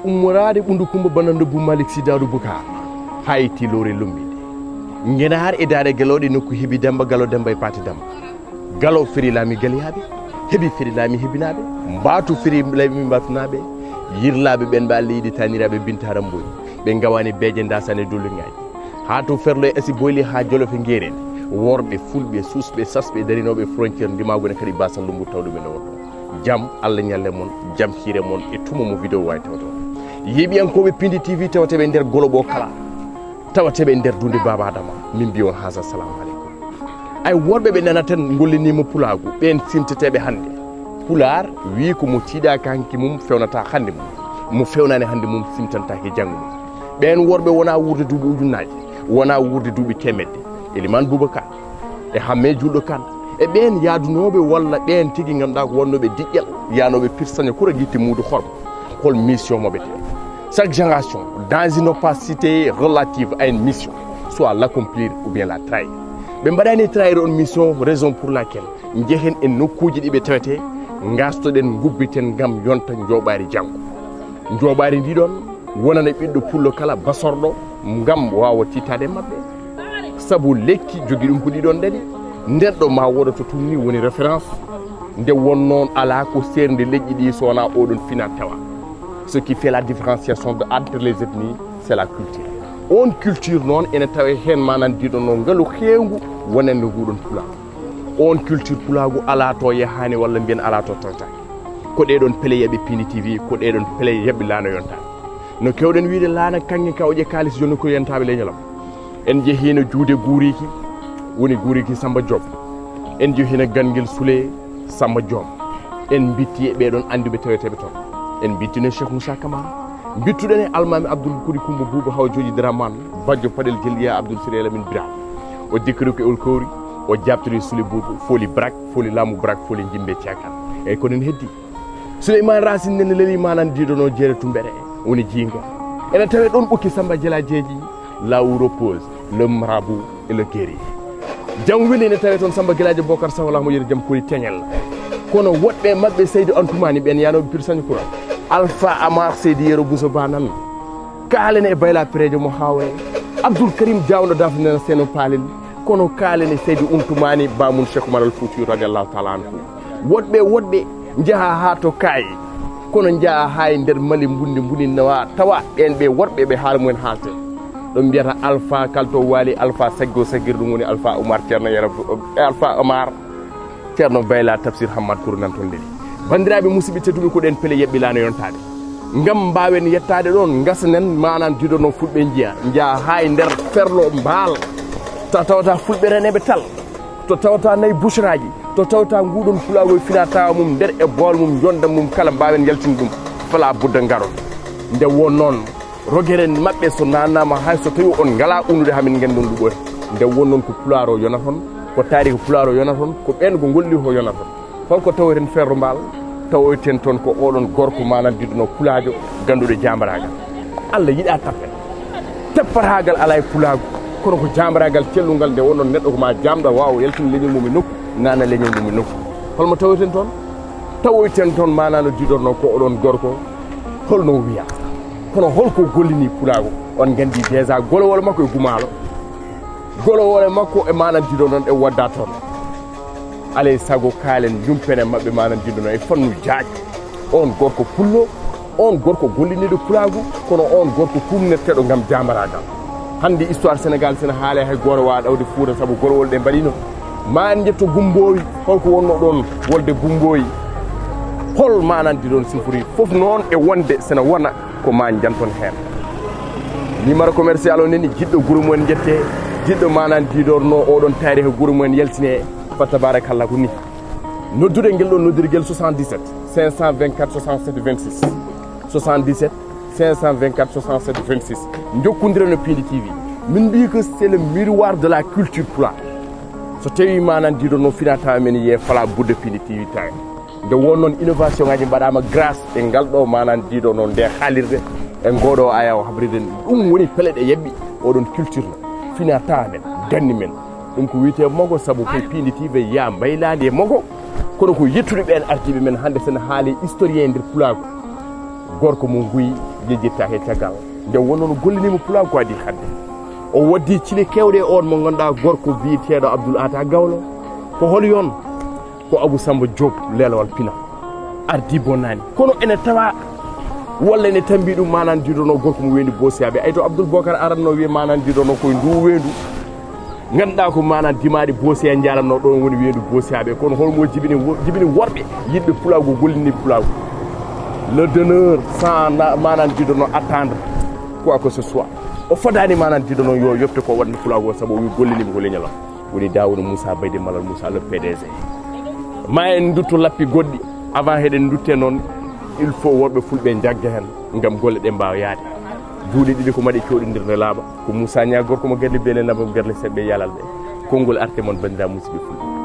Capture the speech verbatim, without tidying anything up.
Ummoraade Ɓunndu Kummba bana ndobbu Malik Sy Daawdu Bukaar, haa itti lowre Lummbinde. Ngenaar e Daare Gelooɗe nokku heɓi Demmba Galo Demmba e Paate Demmba. Galo firi laami Galiyaaɓe, heɓi firi laami Hebinaaɓe, Mbaatu firi laami Mbaatunaaɓe, Yirlaaɓe ɓeen ɓe Allah yiɗi taaniraaɓe Binta Ramboy, ɓe ngawaani beeje ndaasaani dulliŋaaji. Haa to ferlo e Asi Boyli haa Jolof e Ngeereen, worɓe, fulɓe, suusɓe, sasɓe, darinooɓe frontière ndimaagu ne kadi Baasa Lumbur tawɗo men e wonto. Jam Allah ñalle mon, jam hiire mon e tuma mo vidéo waawi tawde on. Yeeɓiyankooɓe Pindi T V tawateeɓe nder Golobo kala, tawateeɓe nder duunde Baaba Adama, min mbiya on haasa, salamu aleykum. Ay worɓe ɓe nanata en ngolliniima pulaagu, ɓeen simteteeɓe hannde. Pulaar wii ko mo tiiɗaaka hanki mum fewnata hannde mum, mo fewnaani hannde mum simtantaake janngo mum. Ɓeen worɓe wonaa wuurde duuɓi ujunnaaje, wonaa wuurde duuɓi teemedde. Elimaan Buuba Kan, e Hammee Juulɗo Kan, e ɓeen yaadunooɓe walla ɓeen tigi ngannduɗaa ko wonnooɓe diƴƴel, yaanooɓe pirsaño kura gitti muudu horma. Hol mission maɓɓe tee? Chaque génération, dans une opacité relative à une mission, soit l'accomplir ou bien la trahir. Ɓe mbaɗaani trahir on mission, raison pour laquelle njehen e nokkuuji ɗi ɓe tawetee, ngastoɗen, ngubbiten ngam yonta njooɓaari janngo. Njooɓaari ndi ɗon wonana ɓiɗɗo pullo kala basorɗo ngam waawa tiiɗtaade e maɓɓe. Sabu lekki jogi ɗum ko ɗiɗon ɗaɗi. Nder ɗo ma woɗo to tumni woni référence. Nde wonnoon alaa ko seernde leƴƴi ɗi so wonaa oɗon fina tawa. Ce qui fait la différenciation de, entre les ethnies, c'est la culture. On culture noon ene tawe heen manan diɗo no ngalu heewngu wonande nguɗon pulaagu. On culture pulaagu alaa to yahaani walla mbiyen alaa to tawtaaki. Ko ɗee ɗoon pele yaɓi Pindi T V, ko ɗee ɗoon pele yaɓi laana yontaani. No keewɗen wiyde laana kaŋŋe ka o ƴe kaalis joni ko yentaaɓe leñol am. En njehiino Juude Guuriiki, woni Guuriiki Samba Joom. En njehiino Ganngel Sule Samba Joom. En mbitti e ɓee ɗoon annduɓe taweteeɓe toon. En mbittino Cheikh Moussa Kamara. Mbittuɗen e Almaami Abdoul Kudi Kumba Buuba Hawa Jooji Dramane, bajjo Paɗel Gelliya Abdoul Siré Lamine Birame. O dikkiri ko e Olkowri, o jaabtori Sule Buuba, fooli Brak, fooli laamu Brak, fooli Jimbe Ceekan. Eyi, ko noon heddi. Souleymane Racine Nene leli manan diidono jeere Tumbere, woni jiingo. Ene tawe ɗon ɓokki Samba Jela Jeeji, là où repose le marabout et le guerrier. Jam weli ene tawe toon Samba Gelaajo Bokar Sawla mo yeru jam kori teñel. Kono woɗɓe maɓɓe Seydi Antumani ɓen yanoɓe Pir Sañu Kura. Alpha Amar Seydi Yero Bousso Ba nan. Kaalen e Bayla Pirejo mo Hawe. Abdoul Karim Diawno Dafnena Seno Paalel. Kono kaalen e Seydi Untumani Bamun Cheikh Umar Al Fouti radiallahu taala anhu. Woɗɓe, woɗɓe njaha haa to Kaayi, kono njaha haa e nder Mali, mbundi, mbundi nawa, tawa ɓeen ɓe worɓe ɓe haala mumen haalte. Ɗum mbiyata Alpha Kalto Waali, Alpha Saggo Sagir, ɗum woni Alpha Oumar Ceerno Yero, Alpha Omar Ceerno Bayla Tafsir Hammad Kuru nan toon leli. Banndiraaɓe musidɓe tedduɓe, ko ɗeen pele yeɓɓi laana yontaade. Ngam mbaawen yettaade ɗoon, ngasanen manan didono fulɓe njiya, njaha haa e nder ferlo mbaal, ta tawata fulɓe reneɓe tal. To tawata nayi busraaji, to tawata nguɗon pulaagu e fina tawa mum nder e bool mum, jonda mum kala mbaawen yaltinde ɗum, fala budda ngaron. Nde won noon, rogere maɓɓe so nanama hay so tawi on ngala unude hamin ngendon luɓore. Nde won noon ko pulaar o yonata on, ko taariki pulaar o yonata on, ko ɓen ko golli o yonata on. Holko tawoyten ferro mbaal? Tawoyten toon ko oɗon gorko manan diduno pulaajo ganduɗo jambaraagal. Allah yiɗa tappet. Teppataagal alaa e pulaagu, kono ko jambaraagal cellungal nde wonnoon neɗɗo ko ma jamɗo waawa yaltinde leñol mum e nokku, nana leñol mum e nokku. Holmo tawoyten toon? Tawoyten toon maana no diɗorno ko oɗon gorko, holno o wiya? Kono holko gollini pulaagu? On nganndi déjà golowol makko e gumaalo. Golowole makko e maana diɗorno e wadda toon. Alay sago kaalen jumpene maɓɓe maana diɗorno e fannu jaaƴ. On gorko pullo, on gorko golliniiɗo pulaagu, kono on gorko kumnetteɗo ngam jambaraagal. Hannde histoire Sénégal sina haale hay gooto waawa ɗawde Fuuta sabu golowol ɗe mbaɗino. Ma en njetto Gumboowi, holko wonno ɗon wolde Gumboowi? Hol manan diɗon sifori? Fof noon e wonde sina wona ko ma janton heen. Numéro commercial o nani, jiɗɗo guro mumen jette, jiɗɗo manan diɗorno oɗon taariha guro mumen yaltine, fa tabarakallah ko ni. Noddude ngel ɗon noddirgel soixante-dix-sept cinq cent vingt-quatre soixante-sept vingt-six. Soixante-dix-sept cinq cent vingt-quatre soixante-sept vingt-six. Jokkondire no Pindi T V. Min mbiyi ko c'est le miroir de la culture pulaar. So tawi manan diɗo no fina tawa men ye fala budde Pindi T V tawe. Nde won noon innovation ngaji mbaɗama grâce e ngal ɗo manan diɗo no nde haalirde e ngoɗo aya o habride ɗum woni pele ɗe yebbi oɗon culture no fina tawa men ganni men. Ɗum ko wiyetee mogo, sabu koye Pindi T V ya mbaylandi e mogo. Kono ko yettude ɓeen ardiiɓe men hannde, sene haali historien nder pulaagu. Gorko mo nguyi, Jejitta he caggal nde wonno no gollini mo pulaagu ko adii hannde. O waddi cile kewɗe e on mo ngannduɗaa gorko biyeteeɗo Abdoul Atta Gawlo. Ko hol yon? Ko Abou Samba Diop, lelowal pina. Ardi bonnani. Kono ene tawa walla ene tambi ɗum manan didono gorko mo wendi bosiyaaɓe. Ay to Abdoul Bokar aranno wiye manan didono koye ndu wendu. Ngannduɗaa ko manan dimaɗi bosiya jaranno ɗon woni wendu bosiyaaɓe. Kono holmo jibini wo-, jibini worɓe yiɗɓe pulaagu, gollini pulaagu. Le donneur sans na-, manan didono attendre quoi que ce soit. O fodani manan didono yo yofte ko waɗni pulaagu o, sabu o wi gollinimi ko leñol am. Woni Daouda Moussa Bayde Malal Moussa, le P D G. Ma en ndutto lappi goɗɗi, avant heɗen ndutte noon, il faut worɓe fulɓe njagga heen ngam golle ɗe mbaawa yaade. Juuɗe ɗiɗi ko maɗi coɗindirde laaɓa. Ko Moussa Niang gorko mo Galle Beele Nabam Galle Seɓɓe Yalal ɓe. Konngol arte mon banndiraaɓe musidɓe fulɓe.